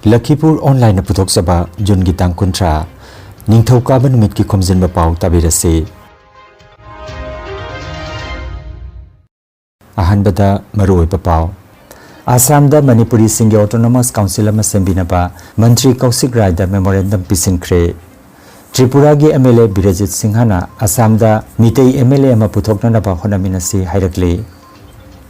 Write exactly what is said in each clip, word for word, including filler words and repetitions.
ꯂꯈꯤꯄꯨꯔ ꯑꯣꯟꯂꯥꯏꯟꯅ ꯄꯨꯊꯣꯛꯆꯕ ꯖꯨꯟꯒꯤ ꯇꯥꯡ ꯀꯨꯟꯊ꯭ꯔꯥ, ꯅꯤꯡꯊꯧꯀꯥꯕ ꯅꯨꯃꯤꯠꯀꯤ ꯈꯣꯝꯖꯤꯟꯕ ꯄꯥꯎ ꯇꯥꯕꯤꯔꯁꯤ꯫ ꯑꯍꯥꯟꯕꯗ ꯃꯔꯨꯑꯣꯏꯕ ꯄꯥꯎ꯫ ꯑꯁꯥꯝꯗ ꯃꯅꯤꯄꯨꯔꯤꯁꯤꯡꯒꯤ autonomous council ꯑꯃ ꯁꯦꯝꯕꯤꯅꯕ ꯃꯟꯇ꯭ꯔꯤ ꯀꯧꯁꯤꯛ ꯔꯥꯏꯗ memorandum ꯄꯤꯁꯤꯟꯈ꯭ꯔꯦ꯫ ꯇ꯭ꯔꯤꯄꯨꯔꯥꯒꯤ MLA ꯕꯤꯔꯦꯖꯤꯠ ꯁꯤꯡꯍꯅ ꯑꯁꯥꯝꯗ ꯃꯤꯇꯩ MLA ꯑꯃ ꯄꯨꯊꯣꯛꯅꯅꯕ ꯍꯣꯠꯅꯃꯤꯟꯅꯁꯤ ꯍꯥꯏꯔꯛꯂꯤ꯫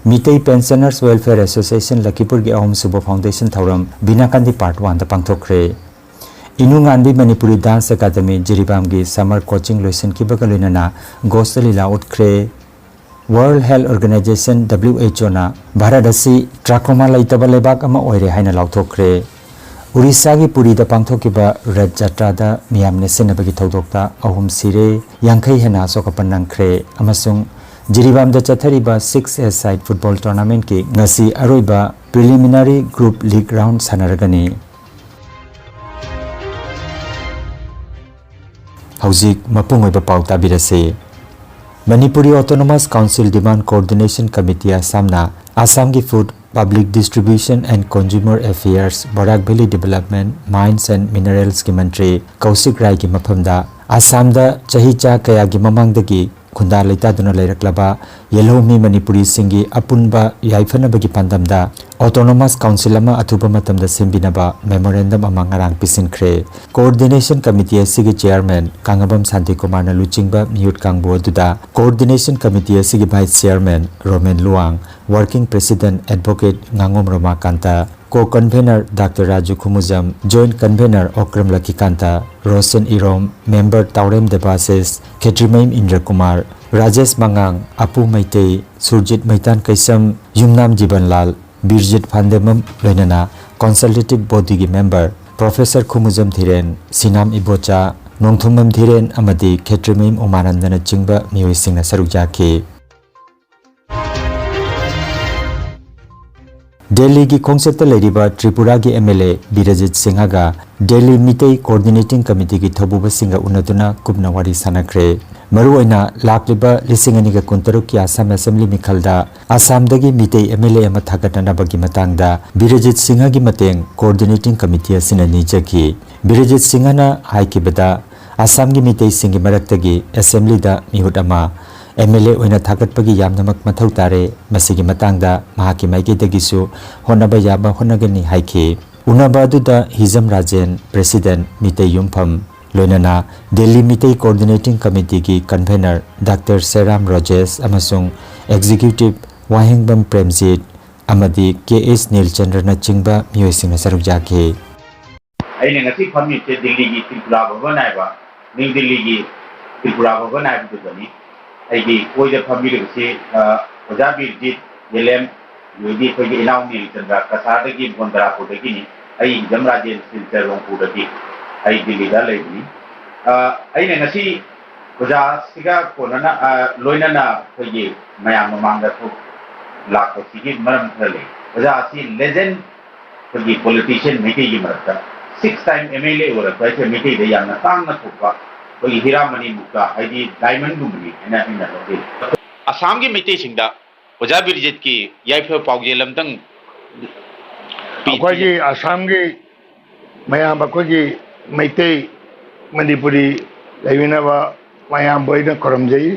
ꯃꯤꯇꯩ Pensioners Welfare Association ꯂꯈꯤꯄꯨꯔꯒꯤ ꯑꯍꯨꯝꯁꯨꯕ foundation ꯊꯧꯔꯝ ꯕꯤꯅꯥꯀꯥꯟꯗꯤ part one ꯗ ꯄꯥꯡꯊꯣꯛꯈ꯭ꯔꯦ꯫ ꯏꯅꯨꯉꯥꯟꯕꯤ Manipuri dance academy ꯖꯤꯔꯤꯕꯥꯝꯒꯤ summer coaching ꯂꯣꯏꯁꯤꯟꯈꯤꯕꯒ ꯂꯣꯏꯅꯅ ꯒꯣꯁ ꯂꯤꯂꯥ ꯎꯠꯈ꯭ꯔꯦ꯫ World Health Organization, WHO ꯅ ꯚꯥꯔꯠ ꯑꯁꯤ trachoma ꯂꯩꯇꯕ ꯂꯩꯕꯥꯛ ꯑꯃ ꯑꯣꯏꯔꯦ ꯍꯥꯏꯅ ꯂꯥꯎꯊꯣꯛꯈ꯭ꯔꯦ꯫ ꯎꯔꯤꯁꯥꯒꯤ ꯄꯨꯔꯤꯗ ꯄꯥꯡꯊꯣꯛꯈꯤꯕ ꯔꯊ ꯖꯇ꯭ꯔꯥꯗ ꯃꯤꯌꯥꯝꯅ ꯁꯤꯟꯅꯕꯒꯤ ꯊꯧꯗꯣꯛꯇ ꯑꯍꯨꯝ ꯁꯤꯔꯦ, ꯌꯥꯡꯈꯩ ꯍꯦꯟꯅ ꯑꯁꯣꯛ ꯑꯄꯟ ꯅꯪꯈ꯭ꯔꯦ ꯑꯃꯁꯨꯡ ꯖꯤꯔꯤꯕꯥꯝꯗ ꯆꯠꯊꯔꯤꯕ six-a-side football tournamentꯀꯤ ꯉꯁꯤ ꯑꯔꯣꯏꯕ preliminary group league round ꯁꯥꯟꯅꯔꯒꯅꯤ꯫ ꯍꯧꯖꯤꯛ ꯃꯄꯨꯡ ꯑꯣꯏꯕ ꯄꯥꯎ ꯇꯥꯕꯤꯔꯁꯤ꯫ Manipuri Autonomous Council Demand Coordination Committee ꯑꯁꯥꯝꯅ ꯑꯁꯥꯝꯒꯤ Food, Public Distribution and Consumer Affairs, Barak Valley Development, Mines and Mineralsꯀꯤ ꯃꯟꯇ꯭ꯔꯤ ꯀꯧꯁꯤꯛ ꯔꯥꯏꯒꯤ ꯃꯐꯝꯗ ꯑꯁꯥꯝꯗ ꯆꯍꯤꯆꯥ ꯀꯌꯥꯒꯤ ꯃꯃꯥꯡꯗꯒꯤ ꯈꯨꯟꯗꯥ ꯂꯩꯇꯥꯗꯨꯅ ꯂꯩꯔꯛꯂꯕ ꯌꯦꯜꯍꯧꯃꯤ ꯃꯅꯤꯄꯨꯔꯤꯁꯤꯡꯒꯤ ꯑꯄꯨꯟꯕ ꯌꯥꯏꯐꯅꯕꯒꯤ ꯄꯥꯟꯗꯝꯗ autonomous council ꯑꯃ ꯑꯊꯨꯕ ꯃꯇꯝꯗ ꯁꯦꯝꯕꯤꯅꯕ memorandum ꯑꯃ ꯉꯔꯥꯡ ꯄꯤꯁꯤꯟꯈ꯭ꯔꯦ꯫ Coordination Committee ꯑꯁꯤꯒꯤ chairman ꯀꯥꯡꯉꯕꯝ ꯁꯥꯟꯇꯤꯀꯨꯃꯥꯔꯅ ꯂꯨꯆꯤꯡꯕ ꯃꯤꯍꯨꯠ ꯀꯥꯡꯕꯨ ꯑꯗꯨꯗ Coordination Committee ꯑꯁꯤꯒꯤ vice chairman Romen Luwang, working president advocate ꯉꯥꯉꯣꯝ Romakanta, co-convener doctor Raju Khumujam, joint convener Okram Lakhikanta, Roshan Irom, member Taorem Debasish, Khetrimayum Indrakumar, Rajesh ꯃꯉꯥꯡ, ꯑꯄꯨ ꯃꯩꯇꯩ, ꯁꯨꯔꯖꯤꯠ ꯃꯩꯇꯥꯟ ꯀꯩꯁꯝ, ꯌꯨꯝꯅꯥꯝ ꯖꯤꯕꯟꯂꯥꯜ, ꯕꯤꯔꯖꯤꯠ ꯐꯥꯟꯗꯦꯝꯕꯝ ꯂꯣꯏꯅꯅ consultative bodyꯒꯤ member professor ꯈꯨꯃꯨꯖꯝ ꯙꯤꯔꯦꯟ, ꯁꯤꯅꯥꯝ Ibocha, Nongthombam ꯙꯤꯔꯦꯟ ꯑꯃꯗꯤ ꯈꯦꯇ꯭ꯔꯤꯃꯌꯨꯝ ꯎꯃꯥꯅꯟꯗꯅꯆꯤꯡꯕ ꯃꯤꯑꯣꯏꯁꯤꯡꯅ ꯁꯔꯨꯛ ꯌꯥꯈꯤ꯫ ꯗꯦꯜꯂꯤꯒꯤ ꯈꯣꯡꯆꯠꯇ ꯂꯩꯔꯤꯕ ꯇ꯭ꯔꯤꯄꯨꯔꯥꯒꯤ ꯑꯦꯝ ꯑꯦꯜ ꯑꯦ ꯕꯤꯔꯖꯤꯠ ꯁꯤꯡꯍꯒ ꯗꯦꯜꯂꯤ ꯃꯤꯇꯩ ꯀꯣꯑꯣꯔꯗꯤꯅꯦꯇꯤꯡ ꯀꯃꯤꯇꯤꯒꯤ ꯊꯧꯕꯨꯕꯁꯤꯡꯒ ꯎꯅꯗꯨꯅ ꯀꯨꯞꯅ ꯋꯥꯔꯤ ꯁꯥꯟꯅꯈ꯭ꯔꯦ꯫ ꯃꯔꯨꯑꯣꯏꯅ ꯂꯥꯛꯂꯤꯕ ꯂꯤꯁꯤꯡ ꯑꯅꯤꯒ ꯀꯨꯟꯇꯔꯨꯛꯀꯤ ꯑꯁꯥꯝ ꯑꯦꯁꯦꯝꯕ꯭ꯂꯤ ꯃꯤꯈꯜꯗ ꯑꯁꯥꯝꯗꯒꯤ ꯃꯤꯇꯩ ꯑꯦꯝ ꯑꯦꯜ ꯑꯦ ꯑꯃ ꯊꯥꯒꯠꯅꯅꯕꯒꯤ ꯃꯇꯥꯡꯗ ꯕꯤꯔꯖꯤꯠ ꯁꯤꯡꯍꯒꯤ ꯃꯇꯦꯡ ꯀꯣꯑꯣꯔꯗꯤꯅꯦꯇꯤꯡ ꯀꯃꯤꯇꯤ ꯑꯁꯤꯅ ꯅꯤꯖꯈꯤ꯫ ꯕꯤꯔꯖꯤꯠ ꯁꯤꯡꯍꯅ ꯍꯥꯏꯈꯤꯕꯗ, ꯑꯁꯥꯝꯒꯤ ꯃꯤꯇꯩꯁꯤꯡꯒꯤ ꯃꯔꯛꯇꯒꯤ ꯑꯦꯁꯦꯝꯕ꯭ꯂꯤꯗ ꯃꯤꯍꯨꯠ ꯑꯃ ꯑꯦꯝ ꯑꯦꯜ ꯑꯦ ꯑꯣꯏꯅ ꯊꯥꯒꯠꯄꯒꯤ ꯌꯥꯝꯅꯃꯛ ꯃꯊꯧ ꯇꯥꯔꯦ꯫ ꯃꯁꯤꯒꯤ ꯃꯇꯥꯡꯗ ꯃꯍꯥꯛꯀꯤ ꯃꯥꯏꯀꯩꯗꯒꯤꯁꯨ ꯍꯣꯠꯅꯕ ꯌꯥꯕ ꯍꯣꯠꯅꯒꯅꯤ ꯍꯥꯏꯈꯤ꯫ ꯎꯅꯕ ꯑꯗꯨꯗ ꯍꯤꯖꯝ ꯔꯥꯖꯦꯟ, ꯄ꯭ꯔꯦꯁꯤꯗꯦꯟꯠ, ꯃꯤꯇꯩ ꯌꯨꯝꯐꯝ, ꯂꯣꯏꯅꯅ ꯗꯦꯜꯂꯤ ꯃꯤꯇꯩ ꯀꯣꯑꯣꯔꯗꯤꯅꯦꯇꯤꯡ ꯀꯃꯤꯇꯤꯒꯤ ꯀꯟꯚꯦꯅꯔ ꯗꯥꯛꯇꯔ ꯁꯦꯔꯥꯝ ꯔꯣꯖꯦꯁ ꯑꯃꯁꯨꯡ ꯑꯦꯛꯖꯤꯀ꯭ꯌꯨꯇꯤꯚ ꯋꯥꯍꯦꯡꯕꯝ ꯄ꯭ꯔꯦꯝꯖꯤꯠ ꯑꯃꯗꯤ ꯀꯦ ꯑꯦꯁ ꯅꯤꯜꯆꯟꯗ꯭ꯔꯅꯆꯤꯡꯕ ꯃꯤꯑꯣꯏꯁꯤꯡꯅ ꯁꯔꯨꯛ ꯌꯥꯈꯤ꯫ ꯑꯩꯅ ꯉꯁꯤ ꯐꯝꯃꯤꯕꯁꯦ ꯗꯤꯜꯂꯤꯒꯤ ꯇ꯭ꯔꯤꯄꯨꯔꯥ ꯚꯕꯟ ꯍꯥꯏꯕ, ꯅ꯭ꯌꯨ ꯗꯤꯜꯂꯤꯒꯤ ꯇ꯭ꯔꯤꯄꯨꯔꯥ ꯚꯕꯟ ꯍꯥꯏꯕꯗꯨꯗꯅꯤ꯫ ꯑꯩꯒꯤ ꯑꯣꯏꯗ ꯐꯝꯕꯤꯔꯤꯕꯁꯤ, ꯑ, ꯑꯣꯖꯥ ꯕꯤꯔꯖꯤꯠ ꯌꯦꯂꯦꯝ, ꯑꯗꯒꯤ ꯑꯩꯈꯣꯏꯒꯤ ꯏꯅꯥꯎ ꯅꯤꯜꯆꯟꯗ꯭ꯔ ꯀꯁꯥꯔꯗꯒꯤ, ꯕꯣꯟꯗ꯭ꯔꯥꯄꯨꯔꯗꯒꯤꯅꯤ꯫ ꯑꯩ ꯍꯤꯖꯝ ꯔꯥꯖꯦꯟ ꯁꯤꯜꯆꯔ ꯔꯣꯡꯄꯨꯔꯗꯒꯤ ꯑꯩ ꯗꯤꯜꯂꯤꯗ ꯂꯩꯕꯅꯤ꯫ ꯑ, ꯑꯩꯅ ꯉꯁꯤ ꯑꯣꯖꯥꯁꯤꯒ ꯀꯣꯟꯅꯅ, ꯑ, ꯂꯣꯏꯅꯅ ꯑꯩꯈꯣꯏꯒꯤ ꯃꯌꯥꯝ ꯃꯃꯥꯡꯗ ꯊꯣꯛ-, ꯂꯥꯛꯄꯁꯤꯒꯤ ꯃꯔꯝ ꯈꯔ ꯂꯩ꯫ ꯑꯣꯖꯥ ꯑꯁꯤ ꯂꯦꯖꯦꯟ ꯑꯩꯈꯣꯏꯒꯤ ꯄꯣꯂꯤꯇꯤꯁꯤꯌꯟ ꯃꯩꯇꯩꯒꯤ ꯃꯔꯛꯇ ꯁꯤꯛꯁ ꯇꯥꯏꯝ ꯑꯦꯝ ꯑꯦꯜ ꯑꯦ ꯑꯣꯏꯔꯛꯄ ꯍꯥꯏꯁꯦ ꯃꯩꯇꯩꯗ ꯌꯥꯝꯅ ꯇꯥꯡꯅ ꯊꯣꯛꯄ ꯑꯩꯈꯣꯏꯒꯤ ꯍꯤꯔꯥꯃꯅꯤ ꯃꯨꯛꯇꯥ ꯍꯥꯏꯗꯤ ꯗꯥꯏꯃꯟꯒꯨꯝꯕꯅꯤ ꯍꯥꯏꯅ ꯑꯩꯅ ꯂꯧꯖꯩ꯫ ꯑꯁꯥꯝꯒꯤ ꯃꯩꯇꯩꯁꯤꯡꯗ ꯑꯣꯖꯥ ꯕꯤꯔꯖꯤꯠꯀꯤ ꯌꯥꯏꯐ ꯄꯥꯎꯖꯦꯜ ꯑꯝꯇꯪ ꯄꯤ-, ꯑꯩꯈꯣꯏꯒꯤ ꯑꯁꯥꯝꯒꯤ ꯃꯌꯥꯝ, ꯑꯩꯈꯣꯏꯒꯤ ꯃꯩꯇꯩ ꯃꯅꯤꯄꯨꯔꯤ ꯂꯩꯃꯤꯟꯅꯕ ꯃꯌꯥꯝꯕꯨ ꯑꯩꯅ ꯈꯨꯔꯨꯝꯖꯩ꯫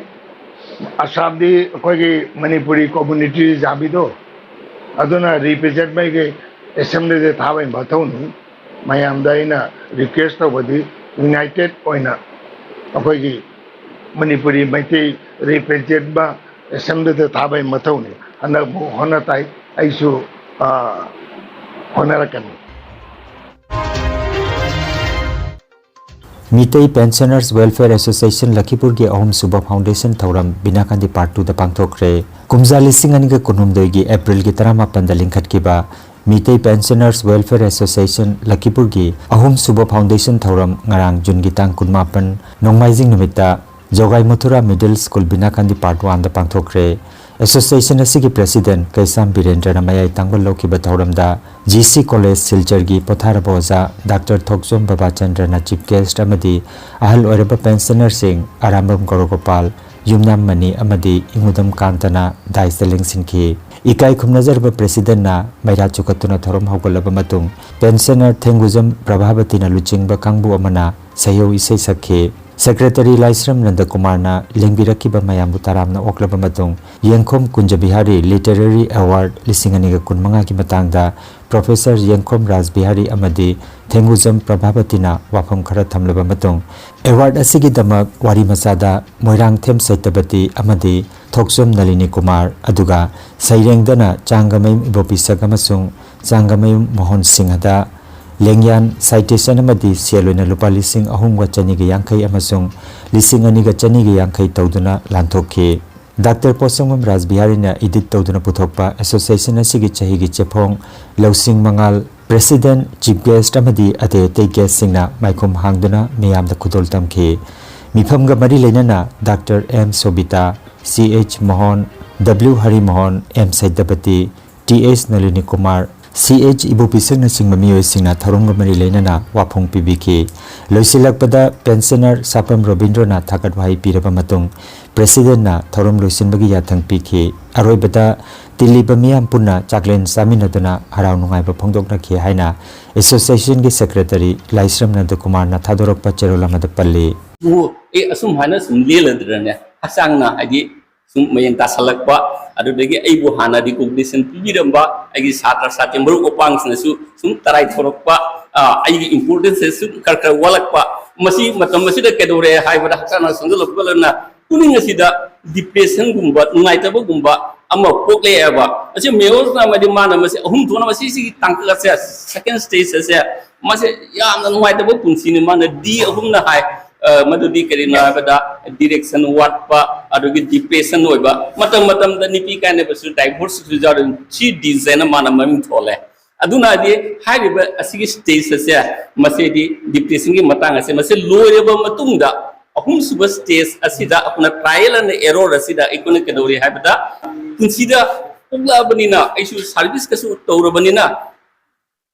ꯑꯁꯥꯝꯗꯤ ꯑꯩꯈꯣꯏꯒꯤ ꯃꯅꯤꯄꯨꯔꯤ ꯀꯝꯃ꯭ꯌꯨꯅꯤꯇꯤ ꯌꯥꯝꯃꯤꯗꯣ, ꯑꯗꯨꯅ ꯔꯤꯄ꯭ꯔꯖꯦꯟꯠ ꯃꯩꯒꯤ ꯑꯦꯁꯦꯝꯕ꯭ꯂꯤꯗ ꯊꯥꯕꯒꯤ ꯃꯊꯧꯅꯤ꯫ ꯃꯌꯥꯝꯗ ꯑꯩꯅ ꯔꯤꯀ꯭ꯋꯦꯁ ꯇꯧꯕꯗꯤ ꯌꯨꯅꯥꯏꯇꯦꯠ ꯑꯣꯏꯅ ꯑꯩꯈꯣꯏꯒꯤ ꯃꯅꯤꯄꯨꯔꯤ ꯃꯩꯇꯩ ꯔꯤꯄ꯭ꯔꯖꯦꯟꯠ ꯑꯃ ꯑꯦꯁꯦꯝꯕ꯭ꯂꯤꯗ ꯊꯥꯕꯒꯤ ꯃꯊꯧꯅꯤ꯫ ꯍꯟꯗꯛ ꯑꯃꯨꯛ ꯍꯣꯠꯅ ꯇꯥꯏ, ꯑꯩꯁꯨ, ꯑ, ꯍꯣꯠꯅꯔꯛꯀꯅꯤ꯫ ꯃꯤꯇꯩ ꯄꯦꯟꯁꯅꯔꯁ ꯋꯦꯜꯐꯤꯌꯔ ꯑꯦꯁꯣꯁꯤꯌꯦꯁꯟ ꯂꯈꯤꯄꯨꯔꯒꯤ ꯑꯍꯨꯝꯁꯨꯕ ꯐꯥꯎꯟꯗꯦꯁꯟ ꯊꯧꯔꯝ ꯕꯤꯅꯥꯀꯥꯟꯗꯤ ꯄꯥꯔꯠ ꯇꯨꯗ ꯄꯥꯡꯊꯣꯛꯈ꯭ꯔꯦ꯫ ꯀꯨꯝꯖꯥ ꯂꯤꯁꯤꯡ ꯑꯅꯤꯒ ꯀꯨꯟꯍꯨꯝꯗꯣꯏꯒꯤ ꯑꯦꯄ꯭ꯔꯤꯜꯒꯤ ꯇꯔꯥꯃꯥꯄꯟꯗ ꯂꯤꯡꯈꯠꯈꯤꯕ ꯃꯤꯇꯩ ꯄꯦꯟꯁꯅꯔꯁ ꯋꯦꯜꯐꯤꯌꯔ ꯑꯦꯁꯣꯁꯤꯌꯦꯁꯟ ꯂꯈꯤꯄꯨꯔꯒꯤ ꯑꯍꯨꯝꯁꯨꯕ ꯐꯥꯎꯟꯗꯦꯁꯟ ꯊꯧꯔꯝ ꯉꯔꯥꯡ ꯖꯨꯟꯒꯤ ꯇꯥꯡ ꯀꯨꯟꯃꯥꯄꯟ, ꯅꯣꯡꯃꯥꯏꯖꯤꯡ ꯅꯨꯃꯤꯠꯇ ꯖꯣꯒꯥꯏ ꯃꯊꯨꯔꯥ ꯃꯤꯗꯜ ꯁ꯭ꯀꯨꯜ ꯕꯤꯅꯥꯀꯥꯟꯗꯤ ꯄꯥꯔꯠ ꯋꯥꯟꯗ ꯄꯥꯡꯊꯣꯛꯈ꯭ꯔꯦ꯫ ꯑꯦꯁꯣꯁꯤꯌꯦꯁꯟ ꯑꯁꯤꯒꯤ ꯄ꯭ꯔꯦꯁꯤꯗꯦꯟꯠ ꯀꯩꯁꯥꯝ ꯕꯤꯔꯦꯟꯗ꯭ꯔꯅ ꯃꯌꯥꯏ ꯇꯥꯡꯕ ꯂꯧꯈꯤꯕ ꯊꯧꯔꯝꯗ ꯖꯤ ꯁꯤ ꯀꯣꯂꯦꯖ ꯁꯤꯜꯆꯔꯒꯤ ꯄꯣꯊꯥꯔꯕ ꯑꯣꯖꯥ ꯗꯥꯛꯇꯔ ꯊꯣꯛꯆꯣꯝ ꯕꯕꯥꯆꯟꯗ꯭ꯔꯅ ꯆꯤꯐ ꯒꯦꯁ꯭ꯠ ꯑꯃꯗꯤ ꯑꯍꯜ ꯑꯣꯏꯔꯕ ꯄꯦꯟꯁꯅꯔꯁꯤꯡ ꯑꯔꯥꯝꯕꯝ ꯒꯧꯔꯒꯣꯄꯥꯜ, ꯌꯨꯝꯅꯥꯝ ꯃꯅꯤ ꯑꯃꯗꯤ ꯏꯉꯨꯗꯝ ꯀꯥꯟꯇꯅ ꯗꯥꯏꯁꯇ ꯂꯦꯡꯁꯤꯟꯈꯤ꯫ ꯏꯀꯥꯏ ꯈꯨꯝꯅꯖꯔꯕ ꯄ꯭ꯔꯦꯁꯤꯗꯦꯟꯠꯅ ꯃꯩꯔꯥ ꯆꯨꯈꯠꯇꯨꯅ ꯊꯧꯔꯝ ꯍꯧꯒꯠꯂꯕ ꯃꯇꯨꯡ ꯄꯦꯟꯁꯅꯔ ꯊꯦꯡꯒꯨꯖꯝ ꯄ꯭ꯔꯚꯥꯕꯇꯤꯅ ꯂꯨꯆꯤꯡꯕ ꯀꯥꯡꯕꯨ ꯑꯃꯅ ꯁꯩꯍꯧ ꯏꯁꯩ ꯁꯛꯈꯤ꯫ ꯁꯦꯀ꯭ꯔꯦꯇꯔꯤ ꯂꯥꯏꯁ꯭ꯔꯝ ꯅꯟꯗꯀꯨꯃꯥꯔꯅ ꯂꯦꯡꯕꯤꯔꯛꯈꯤꯕ ꯃꯌꯥꯝꯕꯨ ꯇꯔꯥꯝꯅ ꯑꯣꯛꯂꯕ ꯃꯇꯨꯡ ꯌꯦꯡꯈꯣꯝ ꯀꯨꯟꯖꯕꯤꯍꯥꯔꯤ ꯂꯤꯇꯔꯦꯔꯤ ꯑꯦꯋꯥꯔꯗ ꯂꯤꯁꯤꯡ ꯑꯅꯤꯒ ꯀꯨꯟꯃꯉꯥꯒꯤ ꯃꯇꯥꯡꯗ ꯄ꯭ꯔꯣꯐꯦꯁꯔ ꯌꯦꯡꯈꯣꯝ ꯔꯥꯖꯕꯤꯍꯥꯔꯤ ꯑꯃꯗꯤ ꯊꯦꯡꯒꯨꯖꯝ ꯄ꯭ꯔꯚꯥꯕꯇꯤꯅ ꯋꯥꯐꯝ ꯈꯔ ꯊꯝꯂꯕ ꯃꯇꯨꯡ ꯑꯦꯋꯥꯔꯗ ꯑꯁꯤꯒꯤꯗꯃꯛ ꯋꯥꯔꯤ ꯃꯆꯥꯗ ꯃꯣꯏꯔꯥꯡꯊꯦꯝ ꯁꯩꯇꯕꯇꯤ ꯑꯃꯗꯤ ꯊꯣꯛꯆꯣꯝ ꯅꯂꯤꯅꯤ ꯀꯨꯃꯥꯔ, ꯑꯗꯨꯒ ꯁꯩꯔꯦꯡꯗꯅ ꯆꯥꯡꯒꯃꯌꯨꯝ ꯏꯕꯣꯄꯤꯁꯛ ꯑꯃꯁꯨꯡ ꯆꯥꯡꯒꯃꯌꯨꯝ ꯃꯣꯍꯟ ꯁꯤꯡꯍꯗ ꯂꯦꯡꯌꯥꯟ, ꯁꯥꯏꯇꯦꯁꯟ ꯑꯃꯗꯤ ꯁꯦꯜ ꯑꯣꯏꯅ ꯂꯨꯄꯥ ꯂꯤꯁꯤꯡ ꯑꯍꯨꯝꯒ ꯆꯅꯤꯒ ꯌꯥꯡꯈꯩ ꯑꯃꯁꯨꯡ ꯂꯤꯁꯤꯡ ꯑꯅꯤꯒ ꯆꯅꯤꯒ ꯌꯥꯡꯈꯩ ꯇꯧꯗꯨꯅ ꯂꯥꯟꯊꯣꯛꯈꯤ꯫ ꯗꯥꯛꯇꯔ ꯄꯣꯠꯁꯪꯕꯝ ꯔꯥꯖꯕꯤꯍꯥꯔꯤꯅ ꯏꯗꯤꯠ ꯇꯧꯗꯨꯅ ꯄꯨꯊꯣꯛꯄ ꯑꯦꯁꯣꯁꯤꯌꯦꯁꯟ ꯑꯁꯤꯒꯤ ꯆꯍꯤꯒꯤ ꯆꯦꯐꯣꯡ ꯂꯧꯁꯤꯡ ꯃꯉꯥꯜ, ꯄ꯭ꯔꯦꯁꯤꯗꯦꯟꯠ, ꯆꯤꯐ ꯒꯦꯁ꯭ꯠ ꯑꯃꯗꯤ ꯑꯇꯩ ꯑꯇꯩ ꯒꯦꯁ꯭ꯠꯁꯤꯡꯅ ꯃꯥꯏꯈꯨꯝ ꯍꯥꯡꯗꯨꯅ ꯃꯤꯌꯥꯝꯗ ꯈꯨꯗꯣꯜ ꯇꯝꯈꯤ꯫ ꯃꯤꯐꯝꯒ ꯃꯔꯤ ꯂꯩꯅꯅ doctor M Sobita, C H Mohan, W Harimohan, M ꯁꯩꯇꯄꯇꯤ, T H Nalini Kumar, C H ꯏꯕꯣꯄꯤꯁꯛꯅꯆꯤꯡꯕ ꯃꯤꯑꯣꯏꯁꯤꯡꯅ ꯊꯧꯔꯝꯒ ꯃꯔꯤ ꯂꯩꯅꯅ ꯋꯥꯐꯣꯡ ꯄꯤꯕꯤꯈꯤ꯫ ꯂꯣꯏꯁꯤꯜꯂꯛꯄꯗ ꯄꯦꯟꯁꯅꯔ ꯁꯥꯄꯝ ꯔꯣꯕꯤꯟꯗ꯭ꯔꯅ ꯊꯥꯒꯠ ꯋꯥꯍꯩ ꯄꯤꯔꯕ ꯃꯇꯨꯡ ꯄ꯭ꯔꯦꯁꯤꯗꯦꯟꯠꯅ ꯊꯧꯔꯝ ꯂꯣꯏꯁꯤꯟꯕꯒꯤ ꯌꯥꯊꯪ ꯄꯤꯈꯤ꯫ ꯑꯔꯣꯏꯕꯗ ꯇꯤꯜꯂꯤꯕ ꯃꯤꯌꯥꯝ ꯄꯨꯟꯅ ꯆꯥꯛꯂꯦꯟ ꯆꯥꯃꯤꯟꯅꯗꯨꯅ ꯍꯔꯥꯎ ꯅꯨꯡꯉꯥꯏꯕ ꯐꯣꯡꯗꯣꯛꯅꯈꯤ ꯍꯥꯏꯅ ꯑꯦꯁꯣꯁꯤꯌꯦꯁꯟꯒꯤ ꯁꯦꯀ꯭ꯔꯦꯇꯔꯤ ꯂꯥꯏꯁ꯭ꯔꯝ ꯅꯟꯗꯀꯨꯃꯥꯔꯅ ꯊꯥꯗꯣꯔꯛꯄ ꯆꯦꯔꯣꯜ ꯑꯃꯗ ꯄꯜꯂꯤ꯫ ꯑꯣ, ꯑꯦ, ꯑꯁꯨꯝ ꯍꯥꯏꯅ ꯁꯨꯝ ꯂꯦꯜꯂꯗ꯭ꯔꯅꯦ, ꯍꯛꯆꯥꯡꯅ ꯍꯥꯏꯗꯤ ꯁꯨꯝ ꯃꯌꯦꯡ ꯇꯥꯁꯜꯂꯛꯄ, ꯑꯗꯨꯗꯒꯤ ꯑꯩꯕꯨ ꯍꯥꯟꯅ ꯔꯤꯀꯣꯒꯅꯤꯁꯟ ꯄꯤꯕꯤꯔꯝꯕ ꯑꯩꯒꯤ ꯁꯥꯇ꯭ꯔ ꯁꯥꯇ꯭ꯔꯤ ꯃꯔꯨꯞ ꯃꯄꯥꯡꯁꯤꯡꯅꯁꯨ ꯁꯨꯝ ꯇꯔꯥꯏ ꯊꯣꯔꯛꯄ, ꯑ, ꯑꯩꯒꯤ ꯏꯝꯄꯣꯔꯇꯦꯟꯁꯁꯦ ꯁꯨꯝ ꯈꯔ ꯈꯔ ꯋꯥꯠꯂꯛꯄ, ꯃꯁꯤ ꯃꯇꯝ ꯑꯁꯤꯗ ꯀꯩꯗꯧꯔꯦ ꯍꯥꯏꯕꯗ ꯍꯛꯆꯥꯡ ꯁꯣꯟꯖꯜꯂꯛꯄꯒ ꯂꯣꯏꯅꯅ ꯄꯨꯛꯅꯤꯡ ꯑꯁꯤꯗ ꯗꯤꯄ꯭ꯔꯦꯁꯟꯒꯨꯝꯕ, ꯅꯨꯡꯉꯥꯏꯇꯕꯒꯨꯝꯕ ꯑꯃ ꯄꯣꯛꯂꯛꯑꯦꯕ꯫ ꯑꯁꯤ ꯃꯦꯌꯣꯁꯅ ꯑꯃꯗꯤ ꯃꯥꯅ ꯃꯁꯤ ꯑꯍꯨꯝ ꯊꯣꯛꯅ ꯃꯁꯤꯁꯤꯒꯤ ꯇꯥꯡꯀꯛ ꯑꯁꯦ, ꯁꯦꯀꯦꯟ ꯁ꯭ꯇꯦꯖ ꯑꯁꯦ, ꯃꯁꯦ ꯌꯥꯝꯅ ꯅꯨꯡꯉꯥꯏꯇꯕ ꯄꯨꯟꯁꯤꯅꯤ꯫ ꯃꯥꯅ ꯗꯤ ꯑꯍꯨꯝꯅ ꯍꯥꯏ, ꯑ, ꯃꯗꯨꯗꯤ ꯀꯔꯤꯅꯣ ꯍꯥꯏꯕꯗ ꯗꯤꯔꯦꯛꯁꯟ ꯋꯥꯠꯄ, ꯑꯗꯨꯒꯤ ꯗꯤꯄ꯭ꯔꯦꯁꯟ ꯑꯣꯏꯕ, ꯃꯇꯝ ꯃꯇꯝꯗ ꯅꯨꯄꯤ ꯀꯥꯏꯅꯕꯁꯨ, ꯗꯥꯏꯚꯣꯔꯁꯁꯨ ꯌꯥꯎꯔꯤ꯫ ꯁꯤ ꯗꯤꯁ ꯍꯥꯏꯅ ꯃꯥꯅ ꯃꯃꯤꯡ ꯊꯣꯜꯂꯦ꯫ ꯑꯗꯨꯅ ꯍꯥꯏꯗꯤ ꯍꯥꯏꯔꯤꯕ ꯑꯁꯤꯒꯤ ꯁ꯭ꯇꯦꯖ ꯑꯁꯦ, ꯃꯁꯤꯗꯤ ꯗꯤꯄ꯭ꯔꯦꯁꯟꯒꯤ ꯃꯇꯥꯡ ꯑꯁꯦ, ꯃꯁꯤ ꯂꯣꯏꯔꯕ ꯃꯇꯨꯡꯗ ꯑꯍꯨꯝꯁꯨꯕ stage ꯑꯁꯤꯗ ꯑꯩꯈꯣꯏꯅ trial and error ꯑꯁꯤꯗ ꯑꯩꯈꯣꯏꯅ ꯀꯩꯗꯧꯔꯤ ꯍꯥꯏꯕꯗ, ꯄꯨꯟꯁꯤꯗ ꯄꯣꯛꯂꯛꯑꯕꯅꯤꯅ, ꯑꯩꯁꯨ service ꯀꯁꯨ ꯇꯧꯔꯕꯅꯤꯅ,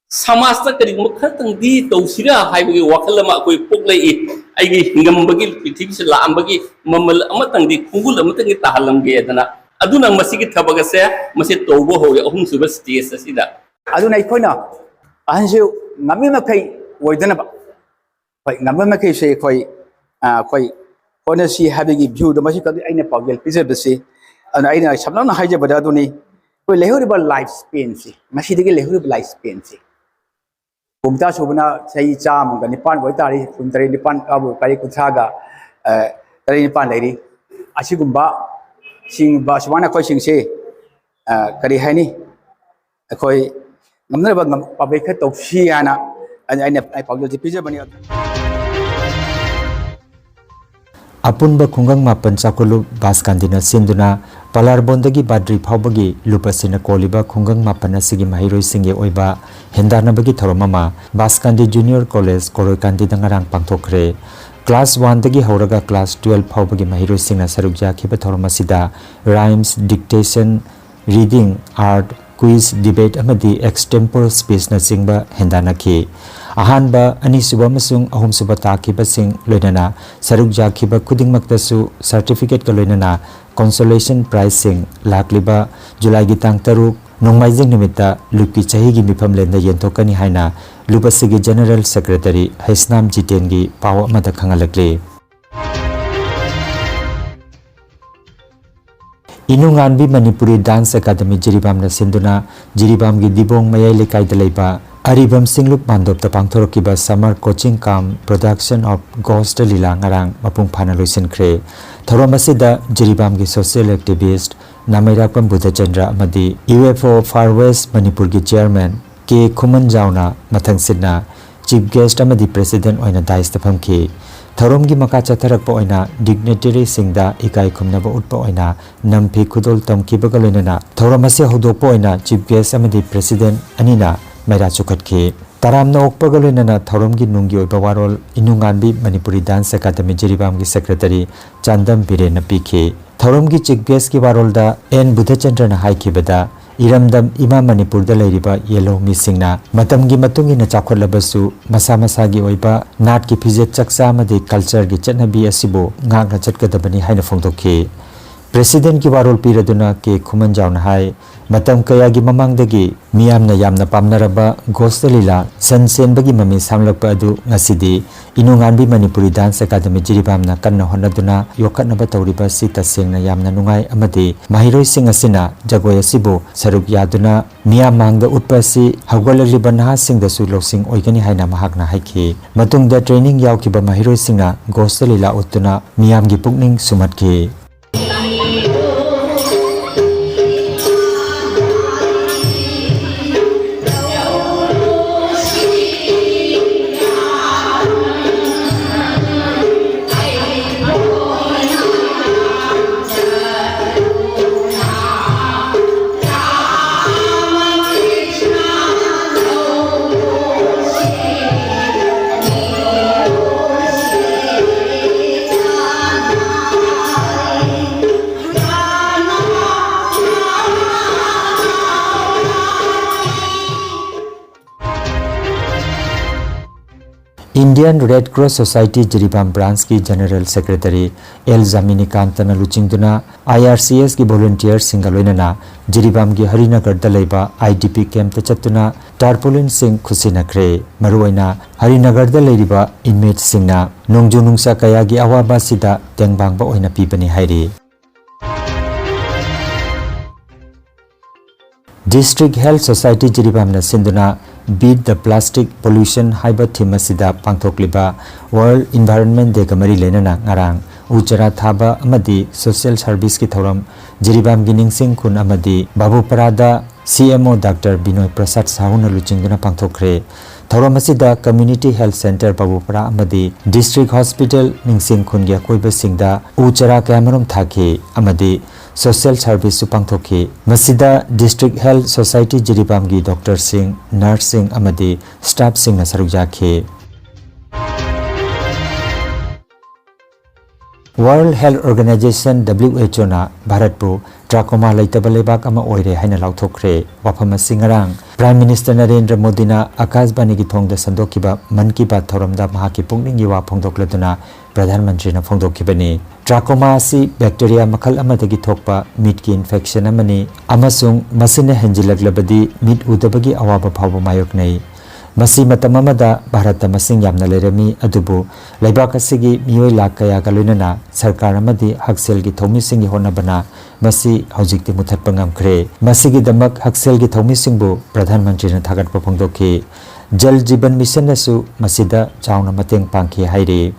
ꯁꯃꯥꯖꯇ ꯀꯔꯤꯒꯨꯝꯕ ꯈꯔꯇꯪꯗꯤ ꯇꯧꯁꯤꯔꯥ ꯍꯥꯏꯕꯒꯤ ꯋꯥꯈꯜ ꯑꯃ ꯑꯩꯈꯣꯏ ꯄꯣꯛꯂꯛꯏ꯫ ꯑꯩꯒꯤ ꯍꯤꯡꯉꯝꯕꯒꯤ, ꯄ꯭ꯔꯤꯊꯤꯕꯤꯁꯤꯗ ꯂꯥꯛꯑꯝꯕꯒꯤ ꯃꯃꯜ ꯑꯃꯇꯪꯗꯤ, ꯈꯣꯡꯒꯨꯜ ꯑꯃꯇꯪꯗꯤ ꯇꯥꯍꯜꯂꯝꯒꯦꯗꯅ꯫ ꯑꯗꯨꯅ ꯃꯁꯤꯒꯤ ꯊꯕꯛ ꯑꯁꯦ, ꯃꯁꯤ ꯇꯧꯕ ꯍꯧꯔꯦ ꯑꯍꯨꯝꯁꯨꯕ stage ꯑꯁꯤꯗ꯫ ꯑꯗꯨꯅ ꯑꯩꯈꯣꯏꯅ ꯑꯍꯟꯁꯨ ꯉꯝꯃꯤ ꯃꯈꯩ ꯑꯣꯏꯗꯅꯕ, ꯍꯣꯏ, ꯉꯝꯕ ꯃꯈꯩꯁꯦ ꯑꯩꯈꯣꯏ, ꯑ, ꯑꯩꯈꯣꯏ ꯍꯣꯠꯅꯁꯤ ꯍꯥꯏꯕꯒꯤ view ꯗꯣ ꯃꯁꯤ ꯈꯛꯇ ꯑꯩꯅ ꯄꯥꯎꯖꯦꯜ ꯄꯤꯖꯕꯁꯤ꯫ ꯑꯗꯨꯅ ꯑꯩꯅ ꯁꯝꯂꯞꯅ ꯍꯥꯏꯖꯕꯗ ꯑꯗꯨꯅꯤ, ꯑꯩꯈꯣꯏ ꯂꯩꯍꯧꯔꯤꯕ life span ꯁꯤ, ꯉꯁꯤꯗꯒꯤ ꯂꯩꯍꯧꯔꯤꯕ life span ꯁꯤ, ꯀꯨꯟꯊ꯭ꯔꯥ ꯁꯨꯕꯅ ꯆꯍꯤ ꯆꯥꯝꯃꯒ ꯅꯤꯄꯥꯟ ꯑꯣꯏꯇꯥꯔꯗꯤ, ꯀꯨꯟꯇꯔꯦꯠ ꯅꯤꯄꯥꯟ ꯀꯥꯕꯨ ꯀꯔꯤ ꯀꯨꯟꯊ꯭ꯔꯥꯒ, ꯑ, ꯇꯔꯦꯠ ꯅꯤꯄꯥꯟ ꯂꯩꯔꯤ꯫ ꯑꯁꯤꯒꯨꯝꯕ ꯁꯤꯡꯕ ꯁꯨꯃꯥꯏꯅ ꯑꯩꯈꯣꯏꯁꯤꯡꯁꯤ, ꯑ, ꯀꯔꯤ ꯍꯥꯏꯅꯤ, ꯑꯩꯈꯣꯏ ꯉꯝꯅꯕ ꯉꯝ-, ꯄꯥꯝꯕꯩ ꯈꯔ ꯇꯧꯁꯤ ꯍꯥꯏꯅ ꯑꯩꯅ, ꯑꯩꯅ ꯑꯩ ꯄꯥꯎꯖꯦꯜꯁꯤ ꯄꯤꯖꯕꯅꯤ꯫ ꯑꯄꯨꯟꯕ ꯈꯨꯡꯒꯪ ꯃꯥꯄꯟ ꯆꯥꯎꯈꯠꯂꯨꯞ ꯕꯥꯁꯀꯥꯟꯗꯤꯅ ꯁꯤꯟꯗꯨꯅ ꯄꯂꯥꯔꯕꯣꯟꯗꯒꯤ ꯕꯥꯗ꯭ꯔꯤ ꯐꯥꯎꯕꯒꯤ ꯂꯨꯞ ꯑꯁꯤꯅ ꯀꯣꯜꯂꯤꯕ ꯈꯨꯡꯒꯪ ꯃꯥꯄꯟ ꯑꯁꯤꯒꯤ ꯃꯍꯩꯔꯣꯏꯁꯤꯡꯒꯤ ꯑꯣꯏꯕ ꯍꯦꯟꯗꯥꯟꯅꯕꯒꯤ ꯊꯧꯔꯝ ꯑꯃ ꯕꯥꯁꯀꯥꯟꯗꯤ ꯖꯨꯅꯤꯌꯔ ꯀꯣꯂꯦꯖ ꯀꯣꯔꯣꯏꯀꯥꯟꯗꯤꯗ ꯉꯔꯥꯡ ꯄꯥꯡꯊꯣꯛꯈ꯭ꯔꯦ꯫ Class one ꯗꯒꯤ ꯍꯧꯔꯒ class twelve ꯐꯥꯎꯕꯒꯤ ꯃꯍꯩꯔꯣꯏꯁꯤꯡꯅ ꯁꯔꯨꯛ ꯌꯥꯈꯤꯕ ꯊꯧꯔꯝ ꯑꯁꯤꯗ rhymes, dictation, reading, art, quiz, debate ꯑꯃꯗꯤ extempore speech ꯅꯆꯤꯡꯕ ꯍꯦꯟꯗꯥꯟꯅꯈꯤ꯫ ꯑꯍꯥꯟꯕ, ꯑꯅꯤꯁꯨꯕ ꯑꯃꯁꯨꯡ ꯑꯍꯨꯝꯁꯨꯕ ꯇꯥꯈꯤꯕꯁꯤꯡ ꯂꯣꯏꯅꯅ ꯁꯔꯨꯛ ꯌꯥꯈꯤꯕ ꯈꯨꯗꯤꯡꯃꯛꯇꯁꯨ certificate ꯀ ꯂꯣꯏꯅꯅ consolation prize ꯁꯤꯡ ꯂꯥꯛꯂꯤꯕ ꯖꯨꯂꯥꯏꯒꯤ ꯇꯥꯡ ꯇꯔꯨꯛ, ꯅꯣꯡꯃꯥꯏꯖꯤꯡ ꯅꯨꯃꯤꯠꯇ ꯂꯨꯞꯀꯤ ꯆꯍꯤꯒꯤ ꯃꯤꯐꯝꯂꯦꯟꯗ ꯌꯦꯟꯊꯣꯛꯀꯅꯤ ꯍꯥꯏꯅ ꯂꯨꯞ ꯑꯁꯤꯒꯤ General Secretary ꯍꯩꯁꯅꯥꯝ ꯖꯤꯇꯦꯟꯒꯤ ꯄꯥꯎ ꯑꯃꯗ ꯈꯪꯍꯜꯂꯛꯂꯤ꯫ ꯏꯅꯨꯉꯥꯟꯕꯤ ꯃꯅꯤꯄꯨꯔꯤ Dance Academy ꯖꯤꯔꯤꯕꯥꯝꯅ ꯁꯤꯟꯗꯨꯅ ꯖꯤꯔꯤꯕꯥꯝꯒꯤ ꯗꯤꯕꯣꯡ ꯃꯌꯥꯏ ꯂꯩꯀꯥꯏꯗ ꯂꯩꯕ ꯑꯔꯤꯕꯝ ꯁꯤꯡꯂꯨꯞ ꯃꯥꯟꯗꯣꯞꯇ ꯄꯥꯡꯊꯣꯔꯛꯈꯤꯕ Summer Coaching cum Production of Ghost ꯂꯤꯂꯥ ꯉꯔꯥꯡ ꯃꯄꯨꯡ ꯐꯥꯅ ꯂꯣꯏꯁꯤꯟꯈ꯭ꯔꯦ꯫ ꯊꯧꯔꯝ ꯑꯁꯤꯗ ꯖꯤꯔꯤꯕꯥꯝꯒꯤ social activist ꯅꯥꯃꯩꯔꯥꯛꯄꯝ ꯕꯨꯙꯆꯟꯗ꯭ꯔ ꯑꯃꯗꯤ UFO Far West ꯃꯅꯤꯄꯨꯔꯒꯤ chairman ꯀꯦ ꯈꯨꯃꯟꯖꯥꯎꯅ ꯃꯊꯪꯁꯤꯠꯅ chief guest ꯑꯃꯗꯤ president ꯑꯣꯏꯅ dais ꯇ ꯐꯝꯈꯤ꯫ ꯊꯧꯔꯝꯒꯤ ꯃꯈꯥ ꯆꯠꯊꯔꯛꯄ ꯑꯣꯏꯅ dignitary ꯁꯤꯡꯗ ꯏꯀꯥꯏ ꯈꯨꯝꯅꯕ ꯎꯠꯄ ꯑꯣꯏꯅ ꯅꯝꯐꯤ ꯈꯨꯗꯣꯜ ꯇꯝꯈꯤꯕꯒ ꯂꯣꯏꯅꯅ ꯊꯧꯔꯝ ꯑꯁꯤ ꯍꯧꯗꯣꯛꯄ ꯑꯣꯏꯅ chief guest ꯑꯃꯗꯤ president ꯑꯅꯤꯅ ꯃꯩꯔꯥ ꯆꯨꯈꯠꯈꯤ꯫ ꯇꯔꯥꯝꯅ ꯑꯣꯛꯄꯒ ꯂꯣꯏꯅꯅ ꯊꯧꯔꯝꯒꯤ ꯅꯨꯡꯒꯤ ꯑꯣꯏꯕ ꯋꯥꯔꯣꯜ ꯏꯅꯨꯉꯥꯟꯕꯤ Manipuri dance academy ꯖꯤꯔꯤꯕꯥꯝꯒꯤ secretary Chandam ꯕꯤꯔꯦꯟꯅ ꯄꯤꯈꯤ꯫ ꯊꯧꯔꯝꯒꯤ ꯆꯤꯐ ꯒꯦꯁꯀꯤ ꯋꯥꯔꯣꯜꯗ ꯑꯦꯟ ꯕꯨꯙꯆꯟꯗ꯭ꯔꯅ ꯍꯥꯏꯈꯤꯕꯗ, ꯏꯔꯝꯗꯝ ꯏꯃꯥ ꯃꯅꯤꯄꯨꯔꯗ ꯂꯩꯔꯤꯕ ꯌꯦꯜꯍꯧ ꯃꯤꯁꯤꯡꯅ ꯃꯇꯝꯒꯤ ꯃꯇꯨꯡ ꯏꯟꯅ ꯆꯥꯎꯈꯠꯂꯕꯁꯨ ꯃꯁꯥ ꯃꯁꯥꯒꯤ ꯑꯣꯏꯕ ꯅꯥꯠꯀꯤ ꯐꯤꯖꯦꯠ ꯆꯥꯛꯆꯥ ꯑꯃꯗꯤ ꯀꯜꯆꯔꯒꯤ ꯆꯠꯅꯕꯤ ꯑꯁꯤꯕꯨ ꯉꯥꯛꯅ ꯆꯠꯀꯗꯕꯅꯤ ꯍꯥꯏꯅ ꯐꯣꯡꯗꯣꯛꯈꯤ꯫ ꯄ꯭ꯔꯦꯁꯤꯗꯦꯟꯠꯀꯤ ꯋꯥꯔꯣꯜ ꯄꯤꯔꯗꯨꯅ ꯀꯦ ꯈꯨꯃꯟꯖꯥꯎꯅ ꯍꯥꯏ, ꯃꯇꯝ ꯀꯌꯥꯒꯤ ꯃꯃꯥꯡꯗꯒꯤ ꯃꯤꯌꯥꯝꯅ ꯌꯥꯝꯅ ꯄꯥꯝꯅꯔꯕ ꯒꯣꯁꯇ ꯂꯤꯂꯥ ꯁꯟ ꯁꯦꯟꯕꯒꯤ ꯃꯃꯤ ꯁꯥꯝꯂꯛꯄ ꯑꯗꯨ ꯉꯁꯤꯗꯤ ꯏꯅꯨꯉꯥꯟꯕꯤ ꯃꯅꯤꯄꯨꯔꯤ ꯗꯥꯟꯁ ꯑꯦꯀꯥꯗꯃꯤ ꯖꯤꯔꯤꯕꯥꯝꯅ ꯀꯟꯅ ꯍꯣꯠꯅꯗꯨꯅ ꯌꯣꯛꯈꯠꯅꯕ ꯇꯧꯔꯤꯕ ꯑꯁꯤ ꯇꯁꯦꯡꯅ ꯌꯥꯝꯅ ꯅꯨꯡꯉꯥꯏ ꯑꯃꯗꯤ ꯃꯍꯩꯔꯣꯏꯁꯤꯡ ꯑꯁꯤꯅ ꯖꯒꯣꯏ ꯑꯁꯤꯕꯨ ꯁꯔꯨꯛ ꯌꯥꯗꯨꯅ ꯃꯤꯌꯥꯝ ꯃꯥꯡꯗ ꯎꯠꯄ ꯑꯁꯤ ꯍꯧꯒꯠꯂꯛꯂꯤꯕ ꯅꯍꯥꯁꯤꯡꯗꯁꯨ ꯂꯧꯁꯤꯡ ꯑꯣꯏꯒꯅꯤ ꯍꯥꯏꯅ ꯃꯍꯥꯛꯅ ꯍꯥꯏꯈꯤ꯫ ꯃꯇꯨꯡꯗ ꯇ꯭ꯔꯦꯅꯤꯡ ꯌꯥꯎꯈꯤꯕ ꯃꯍꯩꯔꯣꯏꯁꯤꯡꯅ ꯒꯣꯁꯇ ꯂꯤꯂꯥ ꯎꯠꯇꯨꯅ ꯃꯤꯌꯥꯝꯒꯤ ꯄꯨꯛꯅꯤꯡ ꯁꯨꯝꯍꯠꯈꯤ꯫ Indian Red Cross Society ꯖꯤꯔꯤꯕꯥꯝ ꯕ꯭ꯔꯥꯟꯁꯀꯤ ꯖꯦꯅꯔꯦꯜ ꯁꯦꯀ꯭ꯔꯦꯇꯔꯤ ꯑꯦꯜ ꯖꯥꯃꯤꯅꯤꯀꯥꯟꯇꯅ ꯂꯨꯆꯤꯡꯗꯨꯅ ꯑꯥꯏ ꯑꯥꯔ ꯁꯤ ꯑꯦꯁꯀꯤ ꯚꯣꯂꯨꯟꯇꯤꯌꯔꯁꯤꯡꯒ ꯂꯣꯏꯅꯅ ꯖꯤꯔꯤꯕꯥꯝꯒꯤ ꯍꯔꯤꯅꯒꯔꯗ ꯂꯩꯕ ꯑꯥꯏ ꯗꯤ ꯄꯤ ꯀꯦꯝꯞꯇ ꯆꯠꯇꯨꯅ ꯇꯥꯔꯄꯣꯂꯤꯟꯁꯤꯡ ꯈꯨꯠꯁꯤꯟꯅꯈ꯭ꯔꯦ꯫ ꯃꯔꯨꯑꯣꯏꯅ ꯍꯔꯤꯅꯒꯔꯗ ꯂꯩꯔꯤꯕ ꯏꯟꯃꯦꯠꯁꯤꯡꯅ ꯅꯣꯡꯖꯨ ꯅꯨꯡꯁꯥ ꯀꯌꯥꯒꯤ ꯑꯋꯥꯕ ꯑꯁꯤꯗ ꯇꯦꯡꯕꯥꯡꯕ ꯑꯣꯏꯅ ꯄꯤꯕꯅꯤ ꯍꯥꯏꯔꯤ꯫ District Health Society ꯖꯤꯔꯤꯕꯥꯝꯅ ꯁꯤꯟꯗꯨꯅ Beat the Plastic Pollution ꯍꯥꯏꯕ ꯊꯤꯝ ꯑꯁꯤꯗ ꯄꯥꯡꯊꯣꯛꯂꯤꯕ World Environment Dayꯒ ꯃꯔꯤ ꯂꯩꯅꯅ ꯉꯔꯥꯡ ꯎ ꯆꯥꯔꯥ ꯊꯥꯕ ꯑꯃꯗꯤ social serviceꯀꯤ ꯊꯧꯔꯝ ꯖꯤꯔꯤꯕꯥꯝꯒꯤ ꯅꯤꯡꯁꯤꯡ ꯈꯨꯟ ꯑꯃꯗꯤ ꯕꯥꯕꯨꯄꯔꯥꯗ ꯁꯤ ꯑꯦꯝ ꯑꯣ ꯗꯥꯛꯇꯔ ꯕꯤꯅꯣꯏ ꯄ꯭ꯔꯁꯥꯗ ꯁꯥꯍꯨꯅ ꯂꯨꯆꯤꯡꯗꯨꯅ ꯄꯥꯡꯊꯣꯛꯈ꯭ꯔꯦ꯫ ꯊꯧꯔꯝ ꯑꯁꯤꯗ Community Health Centre ꯕꯥꯕꯨꯄꯔꯥ ꯑꯃꯗꯤ District Hospital ꯅꯤꯡꯁꯤꯡ ꯈꯨꯟꯒꯤ ꯑꯀꯣꯏꯕꯁꯤꯡꯗ ꯎ ꯆꯥꯔꯥ ꯀꯌꯥꯃꯔꯨꯝ ꯊꯥꯈꯤ ꯑꯃꯗꯤ ꯁꯣꯁꯤꯌꯦꯜ ꯁꯔꯚꯤꯁꯁꯨ ꯄꯥꯡꯊꯣꯛꯈꯤ꯫ ꯃꯁꯤꯗ ꯗꯤꯁꯇ꯭ꯔꯤꯛ ꯍꯦꯜꯊ ꯁꯣꯁꯥꯏꯇꯤ ꯖꯤꯔꯤꯕꯥꯝꯒꯤ ꯗꯣꯛꯇꯔꯁꯤꯡ, ꯅꯔꯁꯁꯤꯡ ꯑꯃꯗꯤ ꯁ꯭ꯇꯥꯐꯁꯤꯡꯅ ꯁꯔꯨꯛ ꯌꯥꯈꯤ꯫ World Health Organization, W H O, ꯅ ꯚꯥꯔꯠꯄꯨ ꯇ꯭ꯔꯥꯀꯣꯃꯥ ꯂꯩꯇꯕ ꯂꯩꯕꯥꯛ ꯑꯃ ꯑꯣꯏꯔꯦ ꯍꯥꯏꯅ ꯂꯥꯎꯊꯣꯛꯈ꯭ꯔꯦ꯫ ꯋꯥꯐꯝ ꯑꯁꯤ ꯉꯔꯥꯡ ꯄ꯭ꯔꯥꯏꯝ ꯃꯤꯅꯤꯁꯇꯔ ꯅꯔꯦꯟꯗ꯭ꯔ ꯃꯣꯗꯤꯅ ꯑꯀꯥꯁꯕꯥꯅꯤꯒꯤ ꯊꯣꯡꯗ ꯁꯟꯗꯣꯛꯈꯤꯕ ꯃꯟ ꯀꯤ ꯕꯥꯠ ꯊꯧꯔꯝꯗ ꯃꯍꯥꯛꯀꯤ ꯄꯨꯛꯅꯤꯡꯒꯤ ꯋꯥ ꯐꯣꯡꯗꯣꯛꯂꯗꯨꯅ ꯄ꯭ꯔꯙꯥꯟ ꯃꯟꯇ꯭ꯔꯤꯅ ꯐꯣꯡꯗꯣꯛꯈꯤꯕꯅꯤ꯫ ꯇ꯭ꯔꯥꯀꯣꯃꯥ ꯑꯁꯤ ꯕꯦꯛꯇꯦꯔꯤꯌꯥ ꯃꯈꯜ ꯑꯃꯗꯒꯤ ꯊꯣꯛꯄ ꯃꯤꯠꯀꯤ ꯏꯟꯐꯦꯛꯁꯟ ꯑꯃꯅꯤ ꯑꯃꯁꯨꯡ ꯃꯁꯤꯅ ꯍꯦꯟꯖꯤꯜꯂꯛꯂꯕꯗꯤ ꯃꯤꯠ ꯎꯗꯕꯒꯤ ꯑꯋꯥꯕ ꯐꯥꯎꯕ ꯃꯥꯌꯣꯛꯅꯩ꯫ ꯃꯁꯤ ꯃꯇꯝ ꯑꯃꯗ ꯚꯥꯔꯠꯇ ꯃꯁꯤꯡ ꯌꯥꯝꯅ ꯂꯩꯔꯝꯃꯤ, ꯑꯗꯨꯕꯨ ꯂꯩꯕꯥꯛ ꯑꯁꯤꯒꯤ ꯃꯤꯑꯣꯏ ꯂꯥꯈ ꯀꯌꯥꯒ ꯂꯣꯏꯅꯅ ꯁꯔꯀꯥꯔ ꯑꯃꯗꯤ ꯍꯛꯁꯦꯜꯒꯤ ꯊꯧꯃꯤꯁꯤꯡꯒꯤ ꯍꯣꯠꯅꯕꯅ ꯃꯁꯤ ꯍꯧꯖꯤꯛꯇꯤ ꯃꯨꯊꯠꯄ ꯉꯝꯈ꯭ꯔꯦ꯫ ꯃꯁꯤꯒꯤꯗꯃꯛ ꯍꯛꯁꯦꯜꯒꯤ ꯊꯧꯃꯤꯁꯤꯡꯕꯨ ꯄ꯭ꯔꯙꯥꯟ ꯃꯟꯇ꯭ꯔꯤꯅ ꯊꯥꯒꯠꯄ ꯐꯣꯡꯗꯣꯛꯈꯤ꯫ ꯖꯜ ꯖꯤꯕꯟ ꯃꯤꯁꯟꯅꯁꯨ ꯃꯁꯤꯗ ꯆꯥꯎꯅ ꯃꯇꯦꯡ ꯄꯥꯡꯈꯤ ꯍꯥꯏꯔꯤ꯫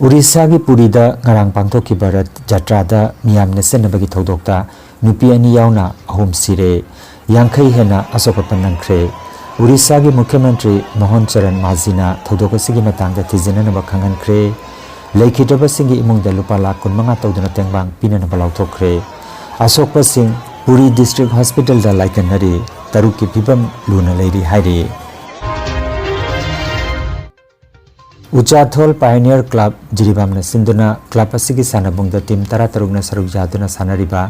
ꯎꯔꯤꯁꯥꯒꯤ ꯄꯨꯔꯤꯗ ꯉꯔꯥꯡ ꯄꯥꯡꯊꯣꯛꯈꯤꯕ ꯔꯊ ꯖꯇ꯭ꯔꯥꯗ ꯃꯤꯌꯥꯝꯅ ꯆꯦꯟꯅꯕꯒꯤ ꯊꯧꯗꯣꯛꯇ ꯅꯨꯄꯤ ꯑꯅꯤ ꯌꯥꯎꯅ ꯑꯍꯨꯝ ꯁꯤꯔꯦ, ꯌꯥꯡꯈꯩ ꯍꯦꯟꯅ ꯑꯁꯣꯛ ꯑꯄꯟ ꯅꯪꯈ꯭ꯔꯦ꯫ ꯎꯔꯤꯁꯥꯒꯤ ꯃꯨꯈ꯭ꯌ ꯃꯟꯇ꯭ꯔꯤ ꯃꯣꯍꯟ ꯆꯔꯟ ꯃꯥꯖꯤꯅ ꯊꯧꯗꯣꯛ ꯑꯁꯤꯒꯤ ꯃꯇꯥꯡꯗ ꯊꯤꯖꯤꯟꯅꯅꯕ ꯈꯪꯍꯟꯈ꯭ꯔꯦ꯫ ꯂꯩꯈꯤꯗ꯭ꯔꯕꯁꯤꯡꯒꯤ ꯏꯃꯨꯡꯗ ꯂꯨꯄꯥ ꯂꯥꯈ ꯀꯨꯟꯃꯉꯥ ꯇꯧꯗꯨꯅ ꯇꯦꯡꯕꯥꯡ ꯄꯤꯅꯅꯕ ꯂꯥꯎꯊꯣꯛꯈ꯭ꯔꯦ꯫ ꯑꯁꯣꯛꯄꯁꯤꯡ ꯄꯨꯔꯤ ꯗꯤꯁꯇ꯭ꯔꯤꯛ ꯍꯣꯁꯄꯤꯇꯥꯜꯗ ꯂꯥꯏꯀꯠꯅꯔꯤ, ꯇꯔꯨꯛꯀꯤ ꯐꯤꯕꯝ ꯂꯨꯅ ꯂꯩꯔꯤ ꯍꯥꯏꯔꯤ꯫ ꯎꯆꯥꯊꯣꯜ ꯄꯥꯏꯑꯣꯅꯤꯌꯔ ꯀ꯭ꯂꯕ ꯖꯤꯔꯤꯕꯥꯝꯅ ꯁꯤꯟꯗꯨꯅ ꯀ꯭ꯂꯕ ꯑꯁꯤꯒꯤ ꯁꯥꯟꯅꯕꯨꯡꯗ ꯇꯤꯝ ꯇꯔꯥꯇꯔꯨꯛꯅ ꯁꯔꯨꯛ ꯌꯥꯗꯨꯅ ꯁꯥꯟꯅꯔꯤꯕ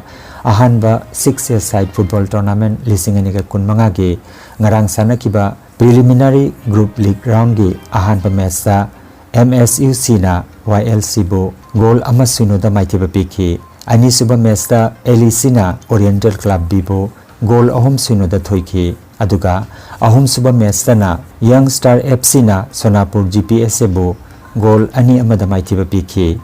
ꯑꯍꯥꯟꯕ six-a-side football tournament ꯂꯤꯁꯤꯡ ꯑꯅꯤꯒ ꯀꯨꯟꯃꯉꯥꯒꯤ ꯉꯔꯥꯡ ꯁꯥꯟꯅꯈꯤꯕ preliminary group league roundꯒꯤ ꯑꯍꯥꯟꯕ ꯃꯦꯆꯇ M S U Cꯅ Y L Cꯕꯨ ꯒꯣꯜ ꯑꯃ ꯁꯤꯅꯣꯗ ꯃꯥꯏꯊꯤꯕ ꯄꯤꯈꯤ꯫ ꯑꯅꯤꯁꯨꯕ ꯃꯦꯆꯇ L E Cꯅ Oriental Club Bꯕꯨ ꯒꯣꯜ ꯑꯍꯨꯝ ꯁꯤꯅꯣꯗ ꯊꯣꯏꯈꯤ꯫ ꯑꯗꯨꯒ ꯑꯍꯨꯝꯁꯨꯕ ꯃꯦꯆꯇꯅ Young Star F Cꯅ ꯁꯣꯅꯥꯄꯨꯔ G P S Aꯕꯨ ꯒꯣꯜ ꯑꯅꯤ ꯑꯃꯗ ꯃꯥꯏꯊꯤꯕ ꯄꯤꯈꯤ꯫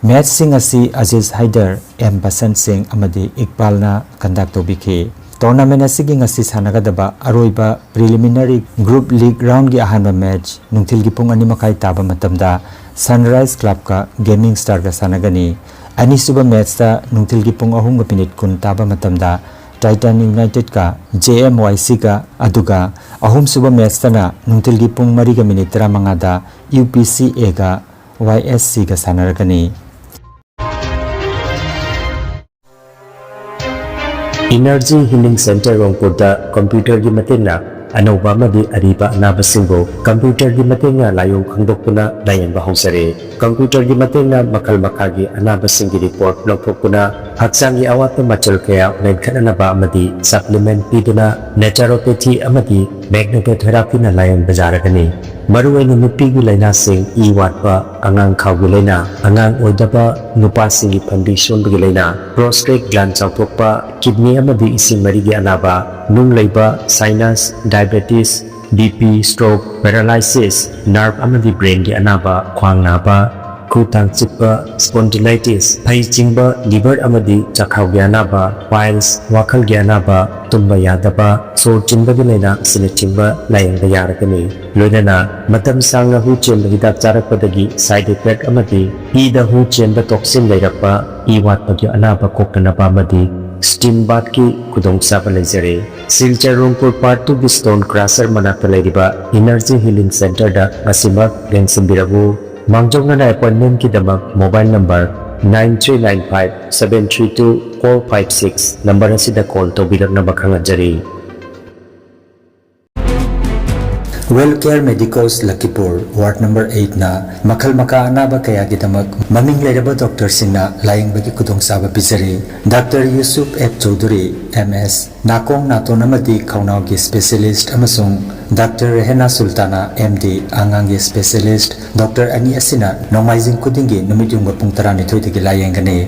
ꯃꯦꯆꯁꯤꯡ ꯑꯁꯤ ꯑꯖꯤꯖ ꯍꯥꯏꯗꯔ, ꯑꯦꯝ ꯕꯁꯟ ꯁꯤꯡ ꯑꯃꯗꯤ ꯏꯛꯕꯥꯜꯅ ꯀꯟꯗꯛ ꯇꯧꯕꯤꯈꯤ꯫ ꯇꯣꯔꯅꯥꯃꯦꯟ ꯑꯁꯤꯒꯤ ꯉꯁꯤ ꯁꯥꯟꯅꯒꯗꯕ ꯑꯔꯣꯏꯕ preliminary group league roundꯒꯤ ꯑꯍꯥꯟꯕ ꯃꯦꯆ ꯅꯨꯡꯊꯤꯜꯒꯤ ꯄꯨꯡ ꯑꯅꯤ ꯃꯈꯥꯏ ꯇꯥꯕ ꯃꯇꯝꯗ Sunrise Clubꯀ Gaming Starꯒ ꯁꯥꯟꯅꯒꯅꯤ꯫ ꯑꯅꯤꯁꯨꯕ ꯃꯦꯆꯇ ꯅꯨꯡꯊꯤꯜꯒꯤ ꯄꯨꯡ ꯑꯍꯨꯝꯒ ꯃꯤꯅꯤꯠ ꯀꯨꯟ ꯇꯥꯕ ꯃꯇꯝꯗ Titan Unitedꯀ J M Y Cꯒ, ꯑꯗꯨꯒ ꯑꯍꯨꯝꯁꯨꯕ ꯃꯦꯆꯇꯅ ꯅꯨꯡꯊꯤꯜꯒꯤ ꯄꯨꯡ ꯃꯔꯤꯒ ꯃꯤꯅꯤꯠ ꯇꯔꯥꯃꯉꯥꯗ U P C Aꯒ ꯋꯥꯏ ꯑꯦꯁ ꯁꯤꯒ ꯁꯥꯟꯅꯔꯒꯅꯤ꯫ Energy Healing Center ꯔꯣꯡꯄꯨꯔꯗ ꯀꯝꯄ꯭ꯌꯨꯇꯔꯒꯤ ꯃꯇꯦꯡꯅ ꯑꯅꯧꯕ ꯑꯃꯗꯤ ꯑꯔꯤꯕ ꯑꯅꯥꯕꯁꯤꯡꯕꯨ ꯀꯝꯄ꯭ꯌꯨꯇꯔꯒꯤ ꯃꯇꯦꯡꯅ ꯂꯥꯏꯑꯣꯡ ꯈꯪꯗꯣꯛꯇꯨꯅ ꯂꯥꯌꯦꯡꯕ ꯍꯧꯖꯔꯦ꯫ ꯀꯝꯄ꯭ꯌꯨꯇꯔꯒꯤ ꯃꯇꯦꯡꯅ ꯃꯈꯜ ꯃꯈꯥꯒꯤ ꯑꯅꯥꯕꯁꯤꯡꯒꯤ ꯔꯤꯄꯣꯔꯠ ꯂꯧꯊꯣꯛꯇꯨꯅ ꯍꯛꯆꯥꯡꯒꯤ ꯑꯋꯥꯠꯄ ꯃꯆꯜ ꯀꯌꯥ ꯃꯦꯟꯈꯠꯅꯅꯕ ꯑꯃꯗꯤ ꯁꯄ꯭ꯂꯤꯃꯦꯟꯠ ꯄꯤꯗꯨꯅ ꯅꯦꯆꯔꯣꯄꯦꯊꯤ ꯑꯃꯗꯤ ꯃꯦꯒꯅꯦꯇꯣꯊꯦꯔꯥꯄꯤꯅ ꯂꯥꯌꯦꯡꯕ ꯌꯥꯔꯒꯅꯤ꯫ ꯃꯔꯨꯑꯣꯏꯅ ꯅꯨꯄꯤꯒꯤ ꯂꯥꯏꯅꯥꯁꯤꯡ, ꯏ ꯋꯥꯠꯄ, ꯑꯉꯥꯡ ꯈꯥꯎꯒꯤ ꯂꯥꯏꯅꯥ, ꯑꯉꯥꯡ ꯑꯣꯏꯗꯕ, ꯅꯨꯄꯥꯁꯤꯡꯒꯤ ꯐꯟꯕꯤ ꯁꯣꯟꯕꯒꯤ ꯂꯥꯏꯅꯥ, ꯄ꯭ꯔꯣꯁꯇꯦꯠ ꯒ꯭ꯂꯥꯟ ꯆꯥꯎꯊꯣꯛꯄ, ꯀꯤꯗꯅꯤ ꯑꯃꯗꯤ ꯏꯁꯤꯡ ꯃꯔꯤꯒꯤ ꯑꯅꯥꯕ, ꯅꯨꯡ ꯂꯩꯕ, sinus, diabetes, B P, stroke, paralysis, nerve ꯑꯃꯗꯤ ꯕ꯭ꯔꯦꯟꯒꯤ ꯑꯅꯥꯕ, ꯈ꯭ꯋꯥꯡ ꯅꯥꯕ, ꯈꯨ ꯇꯥꯡ ꯆꯤꯛꯄ, ꯁ꯭ꯄꯣꯟꯗꯤꯂꯥꯏꯇꯤꯁ, ꯐꯩ ꯆꯤꯡꯕ, ꯂꯤꯚꯔ ꯑꯃꯗꯤ ꯆꯥꯛꯈꯥꯎꯒꯤ ꯑꯅꯥꯕ, ꯄꯥꯏꯜꯁ, ꯋꯥꯈꯜꯒꯤ ꯑꯅꯥꯕ, ꯇꯨꯝꯕ ꯌꯥꯗꯕ, ꯁꯣꯔ ꯆꯤꯟꯕꯒꯤ ꯂꯥꯏꯅꯥ ꯑꯁꯤꯅꯆꯤꯡꯕ ꯂꯥꯌꯦꯡꯕ ꯌꯥꯔꯒꯅꯤ꯫ ꯂꯣꯏꯅꯅ ꯃꯇꯝ ꯁꯥꯡꯅ ꯍꯨ ꯆꯦꯟꯕ ꯍꯤꯗꯥꯛ ꯆꯥꯔꯛꯄꯗꯒꯤ ꯁꯥꯏꯗ ꯏꯐꯦꯛ ꯑꯃꯗꯤ ꯏꯗ ꯍꯨ ꯆꯦꯟꯕ ꯇꯣꯛꯁꯤꯟ ꯂꯩꯔꯛꯄ, ꯏ ꯋꯥꯠꯄꯒꯤ ꯑꯅꯥꯕ ꯀꯣꯛꯅꯅꯕ ꯑꯃꯗꯤ ꯁ꯭ꯇꯤꯝ ꯕꯥꯊꯀꯤ ꯈꯨꯗꯣꯡꯆꯥꯕ ꯂꯩꯖꯔꯦ꯫ ꯁꯤꯜꯆꯔ ꯔꯣꯡꯄꯨꯔ ꯄꯥꯔꯠ ꯇꯨꯒꯤ ꯁ꯭ꯇꯣꯟ ꯀ꯭ꯔꯁꯔ ꯃꯅꯥꯛꯇ ꯂꯩꯔꯤꯕ ꯏꯅꯔꯖꯤ ꯍꯤꯂꯤꯡ ꯁꯦꯟꯇꯔꯗ ꯉꯁꯤꯃꯛ ꯂꯦꯡꯁꯤꯟꯕꯤꯔꯛꯎ꯫ ꯃꯥꯡꯖꯧꯅꯅ ꯑꯦꯄꯣꯏꯟꯃꯦꯟꯠꯀꯤꯗꯃꯛ mobile number nine three nine five seven three two four five six number ꯑꯁꯤꯗ ꯀꯣꯜ ꯇꯧꯕꯤꯔꯛꯅꯕ ꯈꯪꯍꯟꯖꯔꯤ꯫ ꯋꯦꯜ ꯀꯦꯌꯔ ꯃꯦꯗꯤꯀꯣꯁ ꯂꯈꯤꯄꯨꯔ, ꯋꯥꯔꯗ ꯅꯝꯕꯔ ꯑꯩꯠꯅ ꯃꯈꯜ ꯃꯈꯥ ꯑꯅꯥꯕ ꯀꯌꯥꯒꯤꯗꯃꯛ ꯃꯃꯤꯡ ꯂꯩꯔꯕ ꯗꯣꯛꯇꯔꯁꯤꯡꯅ ꯂꯥꯌꯦꯡꯕꯒꯤ ꯈꯨꯗꯣꯡꯆꯥꯕ ꯄꯤꯖꯔꯤ꯫ Doctor Yusuf F Chaudhuri, M ꯑꯦꯁ, ꯅꯥꯀꯣꯡ ꯅꯥꯇꯣꯟ ꯑꯃꯗꯤ ꯈꯧꯅꯥꯎꯒꯤ ꯁ꯭ꯄꯦꯁꯤꯌꯦꯂꯤꯁꯠ, ꯑꯃꯁꯨꯡ ꯗꯥꯛꯇꯔ ꯔꯦꯍꯦꯅꯥ ꯁꯨꯜꯇꯥꯅꯥ, ꯑꯦꯝ ꯗꯤ, ꯑꯉꯥꯡꯒꯤ ꯁ꯭ꯄꯦꯁꯤꯌꯦꯂꯤꯁꯠ꯫ ꯗꯣꯛꯇꯔ ꯑꯅꯤ ꯑꯁꯤꯅ ꯅꯣꯡꯃꯥꯏꯖꯤꯡ ꯈꯨꯗꯤꯡꯒꯤ ꯅꯨꯃꯤꯠꯌꯨꯡꯕ ꯄꯨꯡ ꯇꯔꯥꯅꯤꯊꯣꯏꯗꯒꯤ ꯂꯥꯌꯦꯡꯒꯅꯤ꯫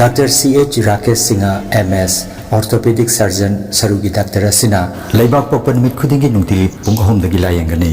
ꯗꯥꯛꯇꯔ ꯁꯤ ꯑꯩꯆ ꯔꯥꯀꯦꯁ ꯁꯤꯡꯍ, ꯑꯦꯝ ꯑꯦꯁ, ꯑꯣꯔꯊꯣꯄꯦꯗꯤꯛ ꯁꯔꯖꯟ, ꯁꯔꯨꯒꯤ ꯗꯥꯛꯇꯔ ꯑꯁꯤꯅ ꯂꯩꯕꯥꯛꯄꯣꯛꯄ ꯅꯨꯃꯤꯠ ꯈꯨꯗꯤꯡꯒꯤ ꯅꯨꯡꯇꯤꯒꯤ ꯄꯨꯡ ꯑꯍꯨꯝꯗꯒꯤ ꯂꯥꯌꯦꯡꯒꯅꯤ꯫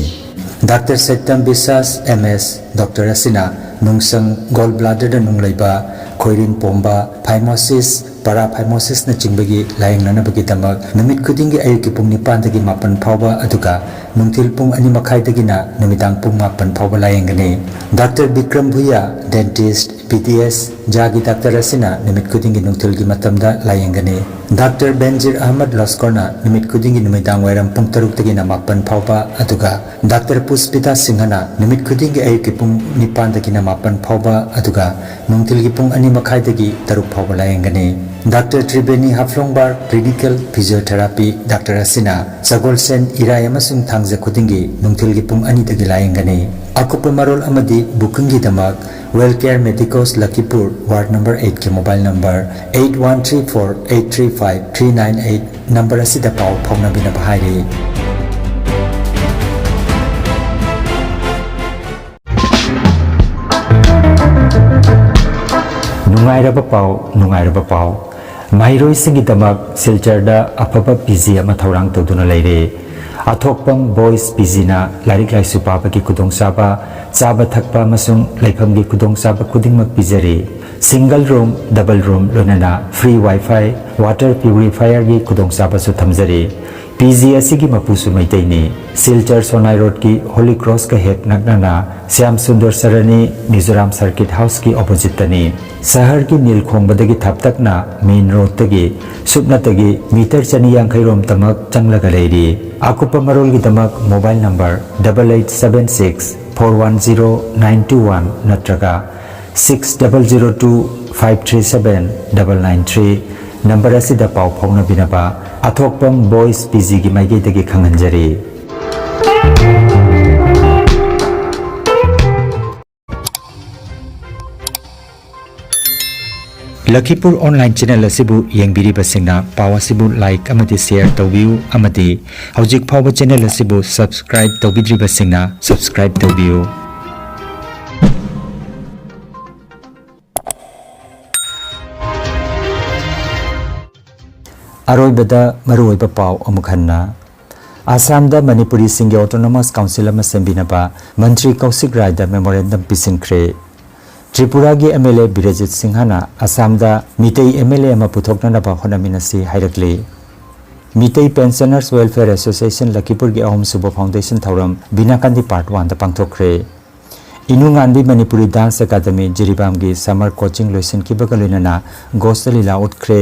ꯗꯥꯛꯇꯔ ꯁꯩꯇꯝ ꯕꯤꯁꯥꯁ, ꯑꯦꯝ ꯑꯦꯁ, ꯗꯣꯛꯇꯔ ꯑꯁꯤꯅ ꯅꯨꯡꯁꯪ, ꯒꯣꯜ ꯕ꯭ꯂꯥꯗꯔꯗ ꯅꯨꯡ ꯂꯩꯕ, ꯈꯣꯏꯔꯤꯟ ꯄꯣꯝꯕ, ꯐꯥꯏꯃꯣꯁꯤꯁ, ꯄꯔꯥꯐꯥꯏꯃꯣꯁꯤꯁꯅꯆꯤꯡꯕꯒꯤ ꯂꯥꯌꯦꯡꯅꯅꯕꯒꯤꯗꯃꯛ ꯅꯨꯃꯤꯠ ꯈꯨꯗꯤꯡꯒꯤ ꯑꯌꯨꯛꯀꯤ ꯄꯨꯡ ꯅꯤꯄꯥꯟꯗꯒꯤ ꯃꯥꯄꯟ ꯐꯥꯎꯕ, ꯑꯗꯨꯒ ꯅꯨꯡꯊꯤꯜ ꯄꯨꯡ ꯑꯅꯤ ꯃꯈꯥꯏꯗꯒꯤꯅ ꯅꯨꯃꯤꯗꯥꯡ ꯄꯨꯡ ꯃꯥꯄꯟ ꯐꯥꯎꯕ ꯂꯥꯌꯦꯡꯒꯅꯤ꯫ Doctor Bikram Bhuyan, dentist, B D S, ꯖꯥꯒꯤ ꯗꯥꯛꯇꯔ ꯑꯁꯤꯅ ꯅꯨꯃꯤꯠ ꯈꯨꯗꯤꯡꯒꯤ ꯅꯨꯡꯊꯤꯜꯒꯤ ꯃꯇꯝꯗ ꯂꯥꯌꯦꯡꯒꯅꯤ꯫ ꯗꯥꯛꯇꯔ ꯕꯦꯟꯖꯤꯔ ꯑꯍꯃꯗ ꯂꯣꯁꯀꯣꯔꯅ ꯅꯨꯃꯤꯠ ꯈꯨꯗꯤꯡꯒꯤ ꯅꯨꯃꯤꯗꯥꯡ ꯋꯥꯏꯔꯝ ꯄꯨꯡ ꯇꯔꯨꯛꯇꯒꯤꯅ ꯃꯥꯄꯟ ꯐꯥꯎꯕ, ꯑꯗꯨꯒ ꯗꯥꯛꯇꯔ ꯄꯨꯁꯄꯤꯇꯥ ꯁꯤꯡꯍꯅ ꯅꯨꯃꯤꯠ ꯈꯨꯗꯤꯡꯒꯤ ꯑꯌꯨꯛꯀꯤ ꯄꯨꯡ ꯅꯤꯄꯥꯟꯗꯒꯤꯅ ꯃꯥꯄꯟ ꯐꯥꯎꯕ, ꯑꯗꯨꯒ ꯅꯨꯡꯊꯤꯜꯒꯤ ꯄꯨꯡ ꯑꯅꯤ ꯃꯈꯥꯏꯗꯒꯤ ꯇꯔꯨꯛ ꯐꯥꯎꯕ ꯂꯥꯌꯦꯡꯒꯅꯤ꯫ Doctor Triveni ꯍꯥꯐꯂꯣꯡꯕꯥꯔ clinical physiotherapy doctor ꯑꯁꯤꯅ ꯁꯒꯣꯜꯁꯦꯟ, ꯏꯔꯥꯏ ꯑꯃꯁꯨꯡ ꯊꯥꯡꯖ ꯈꯨꯗꯤꯡꯒꯤ ꯅꯨꯡꯊꯤꯜꯒꯤ ꯄꯨꯡ ꯑꯅꯤꯗꯒꯤ ꯂꯥꯌꯦꯡꯒꯅꯤ꯫ ꯑꯀꯨꯞꯄ ꯃꯔꯣꯜ ꯑꯃꯗꯤ ꯕꯨꯀꯤꯡꯒꯤꯗꯃꯛ Well Care Medicos Lakhipur, ward number ꯑꯩꯠꯀꯤ mobile number eight one three four eight three five three nine eight number ꯑꯁꯤꯗ ꯄꯥꯎ ꯐꯥꯎꯅꯕꯤꯅꯕ ꯍꯥꯏꯔꯤ꯫ ꯅꯨꯡꯉꯥꯏꯔꯕ ꯄꯥꯎ, ꯅꯨꯡꯉꯥꯏꯔꯕ ꯄꯥꯎ꯫ ꯃꯍꯩꯔꯣꯏꯁꯤꯡꯒꯤꯗꯃꯛ ꯁꯤꯜꯆꯔꯗ ꯑꯐꯕ ꯄꯤ ꯖꯤ ꯑꯃ ꯊꯧꯔꯥꯡ ꯇꯧꯗꯨꯅ ꯂꯩꯔꯦ꯫ ꯑꯊꯣꯛꯄꯝ ꯕꯣꯏꯁ ꯄꯤ ꯖꯤꯅ ꯂꯥꯏꯔꯤꯛ ꯂꯥꯏꯁꯨ ꯄꯥꯕꯒꯤ ꯈꯨꯗꯣꯡꯆꯥꯕ, ꯆꯥꯕ ꯊꯛꯄ ꯑꯃꯁꯨꯡ ꯂꯩꯐꯝꯒꯤ ꯈꯨꯗꯣꯡꯆꯥꯕ ꯈꯨꯗꯤꯡꯃꯛ ꯄꯤꯖꯔꯤ꯫ ꯁꯤꯡꯒꯜ ꯔꯨꯝ, ꯗꯕꯜ ꯔꯨꯝ, ꯂꯣꯏꯅꯅ ꯐ꯭ꯔꯤ ꯋꯥꯏꯐꯥꯏ, ꯋꯥꯇꯔ ꯄ꯭ꯌꯨꯔꯤꯐꯥꯌꯔꯒꯤ ꯈꯨꯗꯣꯡꯆꯥꯕꯁꯨ ꯊꯝꯖꯔꯤ꯫ ꯄꯤ ꯖꯤ ꯑꯁꯤꯒꯤ ꯃꯄꯨꯁꯨ ꯃꯩꯇꯩꯅꯤ꯫ ꯁꯤꯜꯆꯔ ꯁꯣꯅꯥꯏ ꯔꯣꯗꯀꯤ ꯍꯣꯂꯤ ꯀ꯭ꯔꯣꯁꯀ ꯍꯦꯛ ꯅꯛꯅꯅ ꯁ꯭ꯌꯥꯝ ꯁꯨꯟꯗꯔ ꯁꯔꯅꯤ ꯃꯤꯖꯣꯔꯥꯝ ꯁꯔꯀꯤꯠ ꯍꯥꯎꯁꯀꯤ ꯑꯣꯄꯣꯖꯤꯠꯇꯅꯤ꯫ ꯁꯍꯔꯒꯤ ꯅꯤꯜ ꯈꯣꯡꯕꯗꯒꯤ ꯊꯥꯞꯇꯛꯅ ꯃꯦꯟ ꯔꯣꯗꯇꯒꯤ ꯁꯨꯞꯅꯇꯒꯤ ꯃꯤꯇꯔ ꯆꯅꯤ ꯌꯥꯡꯈꯩ ꯔꯣꯝꯇꯃꯛ ꯆꯪꯂꯒ ꯂꯩꯔꯤ꯫ ꯑꯀꯨꯞꯄ ꯃꯔꯣꯜꯒꯤꯗꯃꯛ mobile number double eight seven six four one zero nine two one ꯅꯠꯇ꯭ꯔꯒ six double zero two five three seven double nine three number ꯑꯁꯤꯗ ꯄꯥꯎ ꯐꯥꯎꯅꯕꯤꯅꯕ ꯑꯊꯣꯛꯄꯝ ꯕꯣꯏꯁ ꯄꯤ ꯖꯤꯒꯤ ꯃꯥꯏꯀꯩꯗꯒꯤ ꯈꯪꯍꯟꯖꯔꯤ꯫ ꯂꯈꯤꯄꯨꯔ ꯑꯣꯟꯂꯥꯏꯟ ꯆꯦꯅꯦꯜ ꯑꯁꯤꯕꯨ ꯌꯦꯡꯕꯤꯔꯤꯕꯁꯤꯡꯅ ꯄꯥꯎ ꯑꯁꯤꯕꯨ ꯂꯥꯏꯛ ꯑꯃꯗꯤ ꯁꯦꯌꯔ ꯇꯧꯕꯤꯌꯨ ꯑꯃꯗꯤ ꯍꯧꯖꯤꯛ ꯐꯥꯎꯕ ꯆꯦꯅꯦꯜ ꯑꯁꯤꯕꯨ ꯁꯕꯁꯀ꯭ꯔꯥꯏꯕ ꯇꯧꯕꯤꯗ꯭ꯔꯤꯕꯁꯤꯡꯅ ꯁꯕꯁꯀ꯭ꯔꯥꯏꯕ ꯇꯧꯕꯤꯌꯨ꯫ ꯑꯔꯣꯏꯕꯗ ꯃꯔꯨꯑꯣꯏꯕ ꯄꯥꯎ ꯑꯃꯨꯛ ꯍꯟꯅ꯫ ꯑꯁꯥꯝꯗ ꯃꯅꯤꯄꯨꯔꯤꯁꯤꯡꯒꯤ ꯑꯣꯇꯣꯅꯣꯃꯁ ꯀꯥꯎꯟꯁꯤꯜ ꯑꯃ ꯁꯦꯝꯕꯤꯅꯕ ꯃꯟꯇ꯭ꯔꯤ ꯀꯧꯁꯤꯛ ꯔꯥꯏꯗ ꯃꯦꯃꯣꯔꯦꯟꯗꯝ ꯄꯤꯁꯤꯟꯈ꯭ꯔꯦ꯫ ꯇ꯭ꯔꯤꯄꯨꯔꯥꯒꯤ ꯑꯦꯝ ꯑꯦꯜ ꯑꯦ ꯕꯤꯔꯦꯖꯤꯠ ꯁꯤꯡꯍꯅ ꯑꯁꯥꯝꯗ ꯃꯤꯇꯩ ꯑꯦꯝ ꯑꯦꯜ ꯑꯦ ꯑꯃ ꯄꯨꯊꯣꯛꯅꯅꯕ ꯍꯣꯠꯅꯃꯤꯟꯅꯁꯤ ꯍꯥꯏꯔꯛꯂꯤ꯫ ꯃꯤꯇꯩ ꯄꯦꯟꯁꯅꯔꯁ ꯋꯦꯜꯐꯤꯌꯔ ꯑꯦꯁꯣꯁꯤꯌꯦꯁꯟ ꯂꯈꯤꯄꯨꯔꯒꯤ ꯑꯍꯨꯝꯁꯨꯕ ꯐꯥꯎꯟꯗꯦꯁꯟ ꯊꯧꯔꯝ ꯕꯤꯅꯥꯀꯥꯟꯗꯤ ꯄꯥꯔꯠ ꯋꯥꯟꯗ ꯄꯥꯡꯊꯣꯛꯈ꯭ꯔꯦ꯫ ꯏꯅꯨꯉꯥꯟꯕꯤ ꯃꯅꯤꯄꯨꯔꯤ ꯗꯥꯟꯁ ꯑꯦꯀꯥꯗꯃꯤ ꯖꯤꯔꯤꯕꯥꯝꯒꯤ ꯁꯝꯃꯔ ꯀꯣꯆꯤꯡ ꯂꯣꯏꯁꯤꯟꯈꯤꯕꯒ ꯂꯣꯏꯅꯅ ꯒꯣꯁꯇ ꯂꯤꯂꯥ ꯎꯠꯈ꯭ꯔꯦ꯫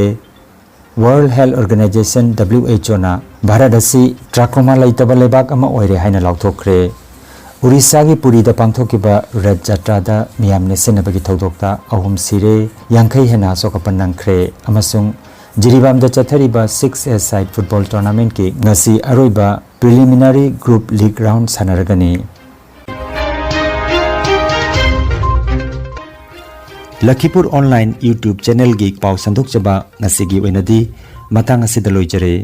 World Health Organization, W H O ꯅ ꯚꯥꯔꯠ ꯑꯁꯤ trachoma ꯂꯩꯇꯕ ꯂꯩꯕꯥꯛ ꯑꯃ ꯑꯣꯏꯔꯦ ꯍꯥꯏꯅ ꯂꯥꯎꯊꯣꯛꯈ꯭ꯔꯦ꯫ ꯎꯔꯤꯁꯥꯒꯤ ꯄꯨꯔꯤꯗ ꯄꯥꯡꯊꯣꯛꯈꯤꯕ ꯔꯊ ꯖꯇ꯭ꯔꯥꯗ ꯃꯤꯌꯥꯝꯅ ꯁꯤꯟꯅꯕꯒꯤ ꯊꯧꯗꯣꯛꯇ ꯑꯍꯨꯝ ꯁꯤꯔꯦ, ꯌꯥꯡꯈꯩ ꯍꯦꯟꯅ ꯑꯁꯣꯛ ꯑꯄꯟ ꯅꯪꯈ꯭ꯔꯦ ꯑꯃꯁꯨꯡ ꯖꯤꯔꯤꯕꯥꯝꯗ ꯆꯠꯊꯔꯤꯕ six-a-side football tournamentꯀꯤ ꯉꯁꯤ ꯑꯔꯣꯏꯕ preliminary group league round ꯁꯥꯟꯅꯔꯒꯅꯤ꯫ ꯂꯈꯤꯄꯨꯔ online YouTube channelꯒꯤ ꯄꯥꯎ ꯁꯟꯗꯣꯛꯆꯕ ꯉꯁꯤꯒꯤ ꯑꯣꯏꯅꯗꯤ ꯃꯇꯥꯡ ꯑꯁꯤꯗ ꯂꯣꯏꯖꯔꯦ꯫